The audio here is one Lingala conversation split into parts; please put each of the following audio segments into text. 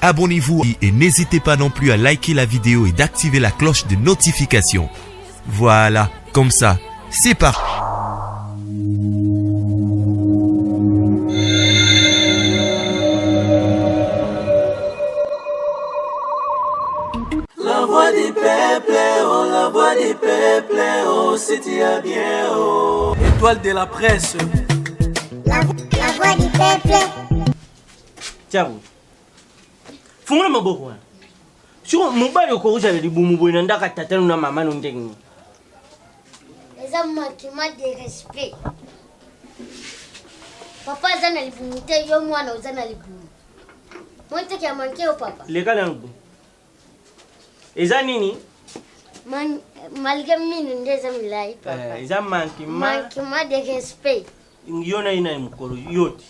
Abonnez-vous et n'hésitez pas non plus à liker la vidéo et d'activer la cloche de notification. Voilà, comme ça, c'est parti. La voix du peuple, oh la voix du peuple, oh si tu as bien, oh. Étoile de la presse. La, la voix du peuple. Tiago. Fungola maboko wana. Siko mobali okozala libumu boye na ndaka tata no na mama no ndenge nini? Eza manquement de respect. Papa aza na libumu te, yo mwana oza na libumu. Moi teke ya manque yo papa. Leka na yango. Eza nini? Man, malgré minu nde eza milai papa. Eh, eza manquement. Manquement de respect. Yo na ye na mokolo yo te.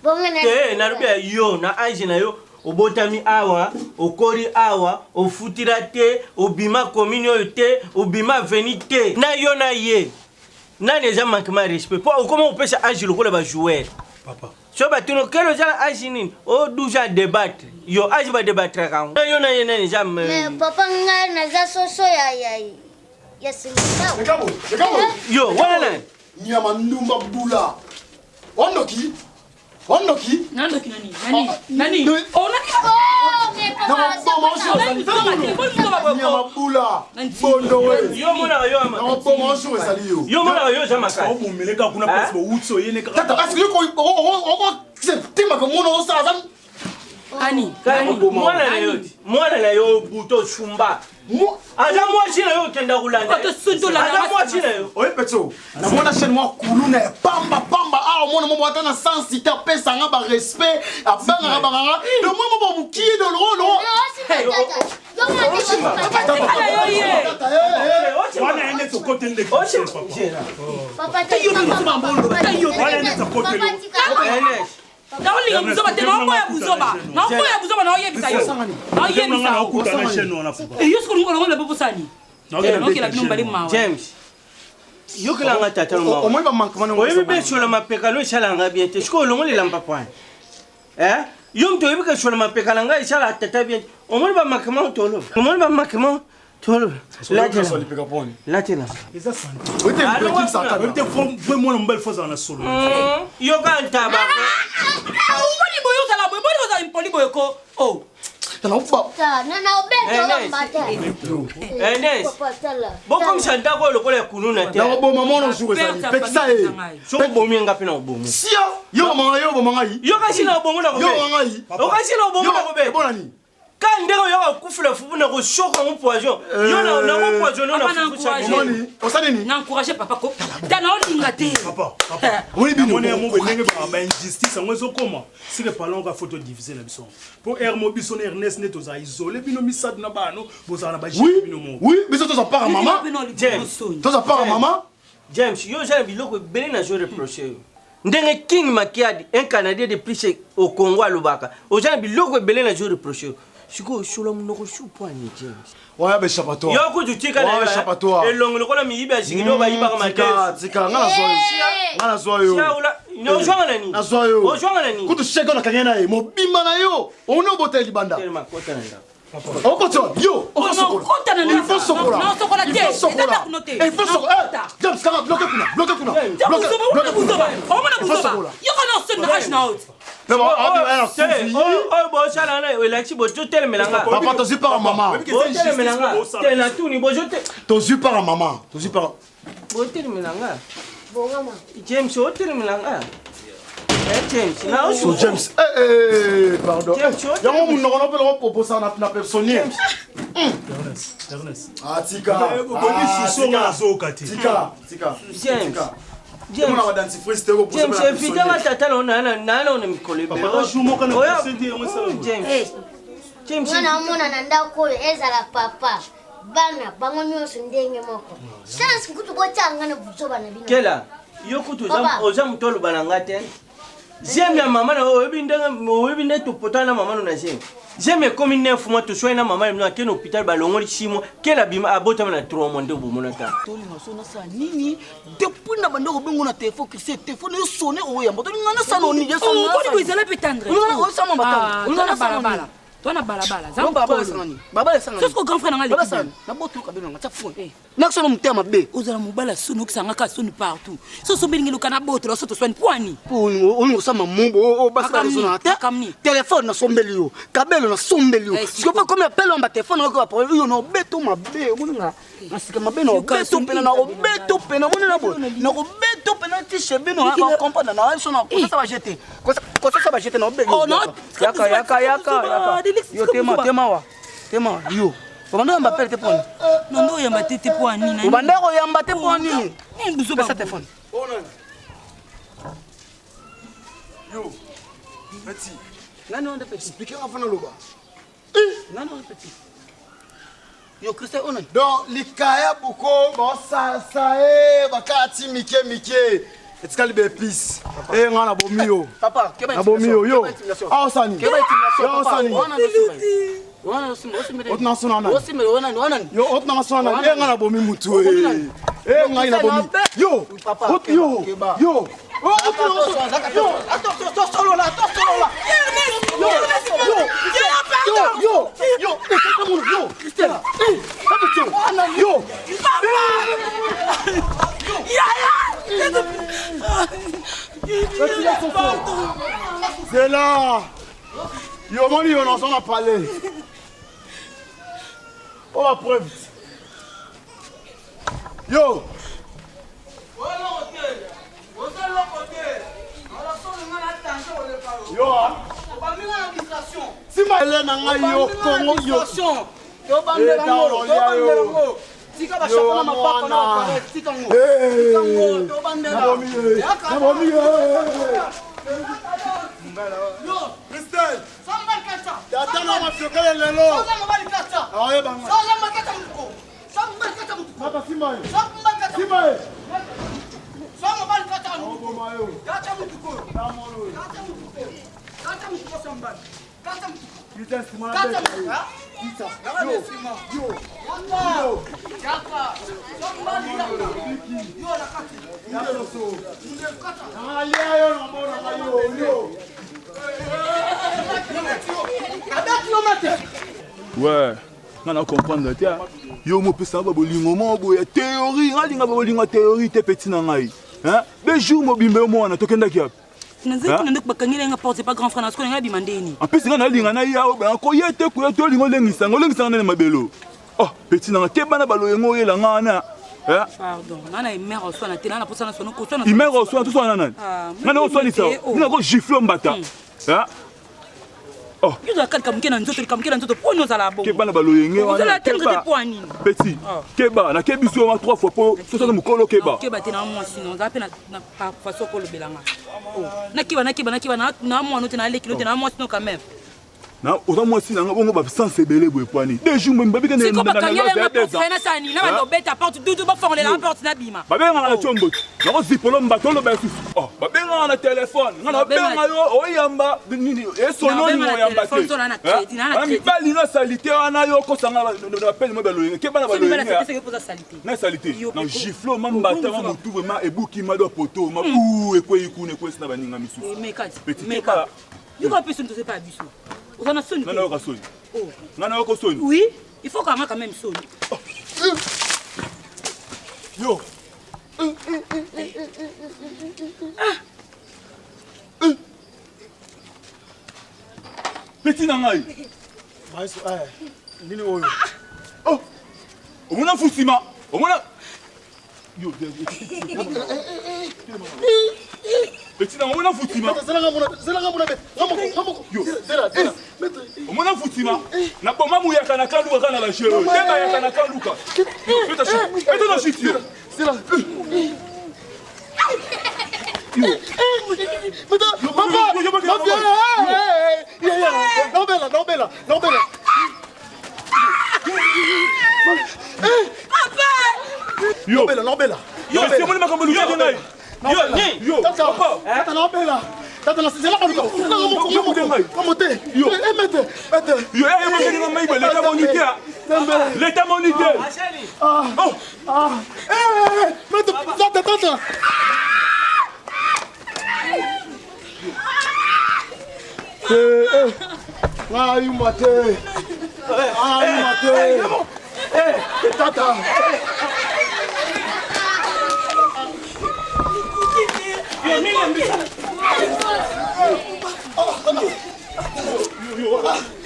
Bongo na Te nalobi ya yo na age na yo obotami awa okoli awa ofutila te obima commune oyo te obima aveni te na yo na ye nani eza manquement ya respect mpo okoma kopesa age lokola ba joueur papa so batuni kele oza na age nini o 12 ans débattre yo age badebattraka yango na yo na ye nani eza Mais papa ngai naza soso ya ya ya simba. Lekabo, lekabo. Yo wana nani Nyama ndumba bula. Ondoki. Ondoki. Nandoki nani? Nani? Nani? Oh nani? Oh, mais papa, Nakoboma ça oso va. ezali. Nani? Nani? Nyama bula. Bondo we. yo monaka yo ama Nakoboma oso ezali yo. yo monaka yo oza makasi obomeleka kuna place bowuti oyene kaka Tata, est-ce que yo oko accepter makambo mona osala aza Ani. mwana na yo ti mwana na yo buto sumba aza mwasi na yo okenda kolanda Oto sundola aza mwasi na yo oye petso namona chaîne mwa kuluna ya pamba pamba awa omona mobo ata na sensi te apesanga barespect abangaka banganga donc mwa mobo mokie de lolo Ala yo ye. wana ye neti okoteli nde Papa, Wana neti akoteli Naolinga buzoba te naoboya buzoba. Naoboya buzoba naoyebisa yo. Naoyebisa yo. naokuta na chaîne wana papa Eh, yo soki olingi olongola bobosani. Naokela bino mbale mawa. James yokelanga tata no mawa. omoni bamanquement oyebi mpe esola mapeka no esalanga bien te sikoyo olongoli elamba pwani yo moto oyebi ka esola mapeka na ngai esala tata bien te omoni bamakema toloba omoni bamakema toloba latela eza sante oyebi te vrai mwana mobali fo azala na solo yoka ntaba Omoni boye ozala boye, boni ozala impoli boye ko. Oh. Ernest bokomisa ndako oyo lokola ya kuluna te nakoboma mwana osuku ezali pekisa ye soki obomi nga mpe na obomi sia yo bomanga yo oboma ngai yokasi na obomi na yo oboma ngai okasi na obomi na kobe ebonani ka ndenge oyoka kokufela fufu na kosoka ngo poison yo nango poison na Papa, na fufu sa encourage. omoni osali nini Na encourager papa ko. Ta naolinga te. papa papa Omoni bino. namoni yango boye ndenge bainjustice yango ezokoma sike parlons ka photo divise na biso mpo r mo biso na ernest nde tozala isole bino misato na bano bozala na bagene oui bino moko oui biso toza part ya mama James. toza part ya mama James yo oza na biloko ebele nazo reproche yo ndenge King Makiadi un Canadien de plus au Congo alobaka oza na biloko ebele nazo reproche yo sikoyo osola monoko su poani James waya baéchappatoire yo kutu tika na Waya yo, échappatoire. elongi lokola miyibi ya zigidi oyo bayibaka tika tika nga nazwa yo nga nazwa yo ozwanga na nini nazwa yo ozwanga na nini kutu sheke nakangai na ye mobimba na yo omoni obota ye libanda Telema, kota na ndako okoti wapi yo Okota na ndako. il faut sokola Naosokola te. Il faut sokola. Eza ndako no te. Il faut sokola Naokota. Eh, James kaka bloke kuna bloke kuna Ta Bloke- buzoba, omona bloke kuna. buzoba. Omona Il faut buzoba. sokola. Yoka na osoni na age na yo. Pe ba- abi ba- Oyo, te, oyo oyo bosala wana elakisi bozotelemela nga papa tozwi part ya mama botelemela nga te na tuni bozote tozwi part ya mama tozwi part botelemela nga James otelemela nga Eh, James na so James eh eh pardon James, Eh, yango munoko na pela opoposa na na personnier ernest ernest ah tika boni Ah, suso nga tika. nazoyoka te tika tika James. tika James. Mona ba dentifrice te ko posa James evitanga tata na na na na mikolo ebele. Papa, jour moko na Oya- procédé yango esala boye. James. James. Mwana omona na ndako oyo ezala papa bana bango nyonso ndenge moko chance kutu botyanga na buzoba na bino Kela, yo kutu oza- Papa. oza moto oloba na nga te. Zemi ya mama na yo oyebi ndenge oyebi nde topotana na mama no na zemi. Zemi ekomi 9 mois toswani na mama na bino akende hôpital balongoli 6 mois kela abima abotama na 3 mois nde obomonaka. Tolinga so nasala nini depuis na banda kobengo na telefone christian telefone esone oyamba tolinga nasala nini Oh, boni boye ezala pe tendre. osama Ah, batanga tala balabala. To na balabala. Za balabala esangani. Balabala esangani. Sosko grand frère na nga leki. Na botu kabelo nga tia fond. Nakso na motema mabe. Ozala mobala soni okisa nga ka soni partout. Soso obelingi luka na botola so toswani pwani. Olingi kosala mamombo basi baresona te. Telefone nasombeli yo, kabelo nasombeli yo. Sikoyo mpo komi appel wamba telefone oyo ba yo na obeto mabe omoni nga na sika mabe na obeto pena na obeto pena omoni na boye na obeto pena ti chez bino ba comprendre na so na kosasa ba jete. Kosasa ba jete na obeto. Yaka yaka yaka yaka. Yo tema tema wa. Tema yo. Obanda oyamba pele te mpo nini? Nando oyamba te te mpo ya nini? Obanda koyamba te mpo ya nini? Pesa telefone. Yo, petit. Nani wana petit? Expliquez nga fana loba. Nani wana petit? Yo Christian ona. Donc likaya buko basasa eh bakati mike mike. Etikali ba épices. Eh nga na bomi yo. Papa, keba Na bomi yo yo. Ah osani. Keba intimidation. Yo osani. Wana osimba osimba. Otuna sona nani? Osimba wana wana. Yo otuna sona nani? Eh nga na bomi mutu eh. Eh ngai na bomi. Yo. Papa. Yo. Yo. Oh, yo. Attention, tosolola, tosolola. Yo. Yo. Yo. Yo. Yo. Yo. Christelle. Eh, yo. Yaya. C'est là. Yo moni yo nazo na palais. Oh la preuve. Yo. Yo. Sima ele na ngai yo Congo yo. Tobandela ngo, tobandela ngo. Tika ba chapeau na mapapa na ba tika ngo. Tika ngo, tobandela. Nabomi ye. Christelle. Tata na mafiokele lelo. Aoyeba nga. Papa simba ye. Simba ye. Oboma yo. Christelle sima na beta yo. Pita. Yo. Yo. Yo. Ya soso. Nanga yo na mona nga yo. Yo. Ouais, nga na comprendre te. Yo mopesa ba bolingo moko boye ya théorie, nga linga ba bolingo ya théorie te petit na ngai. Hein? Deux jours mobimba yo mwana tokendaki wapi? Nazali kuna ndeko bakangeli nga porte pas grand frère na sikoyo nga bima ndeni. En plus nga nalinga na ya oyo koye te koya te olingo olengisa nga olengisa nga nene mabelo. Oh, petit na nga te bana baloyengo oyela nga wana. Hein? Pardon, nga na imere oswana te, nga na posa na sono koswana. Imere oswana toswana nani? Nga na oswanisa. Nga ko gifle mbata. Hein? Oh. Yo ozalaka likambo moke na nzoto, likambo moke na nzoto, mpo nini ozala bongo? Keba na baloyenge wana. Ozala te nzoto mpo ya nini? Petit, keba, nakebisi yo wana trois fois mpo sosala mokolo keba. Keba te na mwasi na ozala mpe na façon kolobela nga. Nakeba, nakeba, nakeba na mwana te na leki te na mwasi no quand même. Na oza mwasi na nga bongo ba sens ebele boye pwani. Deux jours mbe babika na Siko bakangela nga porte na sani, na bando beta porte dudu bafongolela nga porte na bima. Babengaka na chombo. Nakozipolo mbato oloba lisusu. Oh, babengaka na telefone. Nga nabenga yo oyamba nini esononi oyamba te. Wana mibali na salite wana yo okosanga na pene mo baloyenge. Keba na baloyenge. Na salite. Na gifle ma mbata ma motu vraiment ebuki ma do poto ma bu ekweyi kuna ekwesi na baninga misusu. Petit keba. Yo ka pe soni toza pa biso. Oza na soni. Nga nayoka soni. Nga nayoka soni. Oui, il faut kanga quand même soni. Yo. Petit na ngai. Maestro, eh, nini oyo? Oh. Omona fusima. Omona Yo, Petit na omona futima. Omona futima. Na boma muyaka na kanduka kana ba jeu. Te bayaka na kanduka. Peta chute. Peta na chute yo. Papa, naobela, naobela. Yo. Naobela, naobela. Yo, si omoni makambo elukaki ngai. Yo, ni. Yo, Tata, papa. tata naobela. Tata, nasizela baluka. Nanga te. Yo. Eh, maître, maître. Yo, eh, yo, yo, yo, l'état monité. L'état monité. Ah, Oh. ah. Eh, eh, eh, maître, tata, tata. Eh, eh. Nga yuma te. Ah, yuma te. Tata.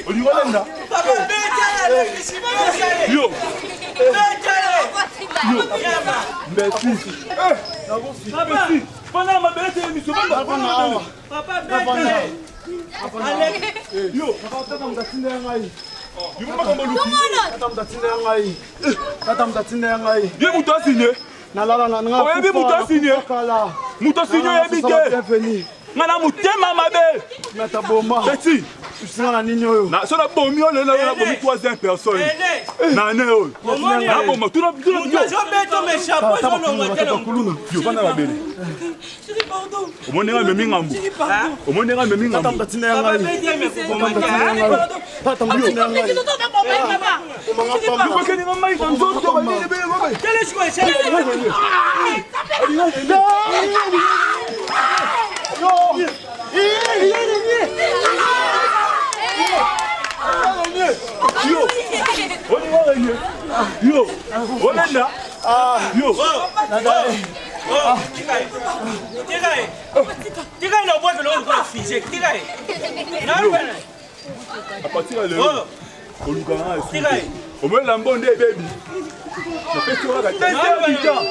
Olingi olenda yo mbesi mbesi fanda na mabele te miso yo Tata moto atindela ngai. yo makambo luki Tata moto atindela ngai. Tata moto atindela ngai. Ye moto asigne. Nalala na nga. Oyebi moto asigne. Moto asigne oyebi te. Nga na motema mabe. Nata bomba. Petit. Tusinga na nini oyo? Na so na bomi oyo lelo na bomi troisième personne. Na ne oyo. Na boma tuna tuna yo. Azobeta me chapeau ezolongwa te na kuluna. Yo fanda mabele. Omoni nga memi ngambo. Omoni nga memi ngambo. Tata moto atindela ngai. Tata moto atindela ngai. Yokokeni nga mai na nzoto banini bele babe. Yo. Olinga renye. Yo. Olenda. Yo. Tika ye na obwaki eloko lokola fise tika ye à partir ya lelo olukaka nga esuki omoni lambo nde ebebi napesi yo kaka deuxième mi-temps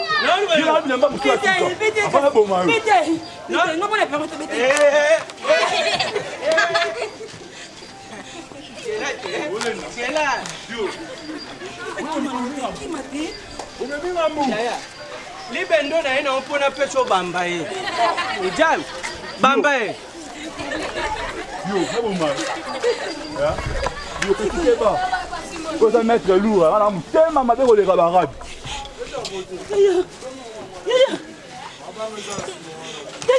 yela bilamba mosusu ya sika avant naboma yo omemi ngambu libendo na ye nango mpo napesa obamba ye ejal bamba ye yo naboma yo petit keba oza maître lourd wana motema mabe koleka barabe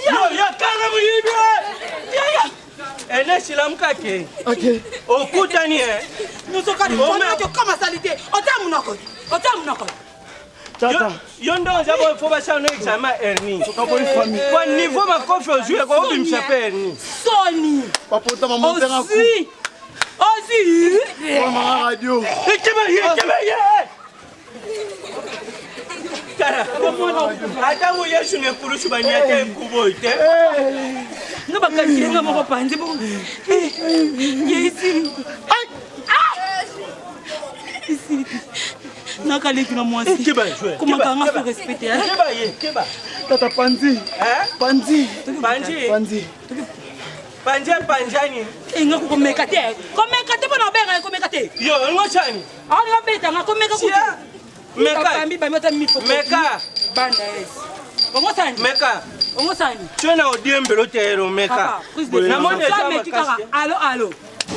yo kanga moyibi ene silamuka ke okutani e okoma salite otia monoko otia monoko Tata. Yo nde oza boye fo basala no examen hernie. Po niveau makofi ozwi ekobimisa mpe hernie. Soni. Bapota mamontenga ku. Ozwi. Ozwi. Mama radio. Ekeba ye, ekeba ye. Tala. Ata ngo Yesu na ekulusu banyata ekubo te. Nga bakangeli nga moko panzi bo. Ye isili. Isili. Nakaleki na mwasi. Komakanga faut respecter. Keba ye, keba. Tata panzi. Panzi. Panzi. Panzi. Panzi panzani. Nga komeka te. Komeka te pona obenga komeka te. Yo, ngosani. Awa nga beta nga komeka kutu. Meka. Bambi bambi ata mifoko. Meka. Banda yes. Ongosani. Meka. Ongosani. Tio na odiembelo te ero meka. Namoni eza makasi. Kaka alo alo.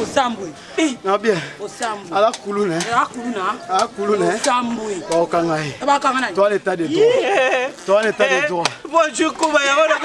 Osambwe. Na bien. Osambwe. Ala kuluna. Ala kuluna. Ala kuluna. Osambwe. Baokanga ye. Bakanga nani? Toi l'état de droit. Toi l'état de droit. Bonjour Kuba ya wana.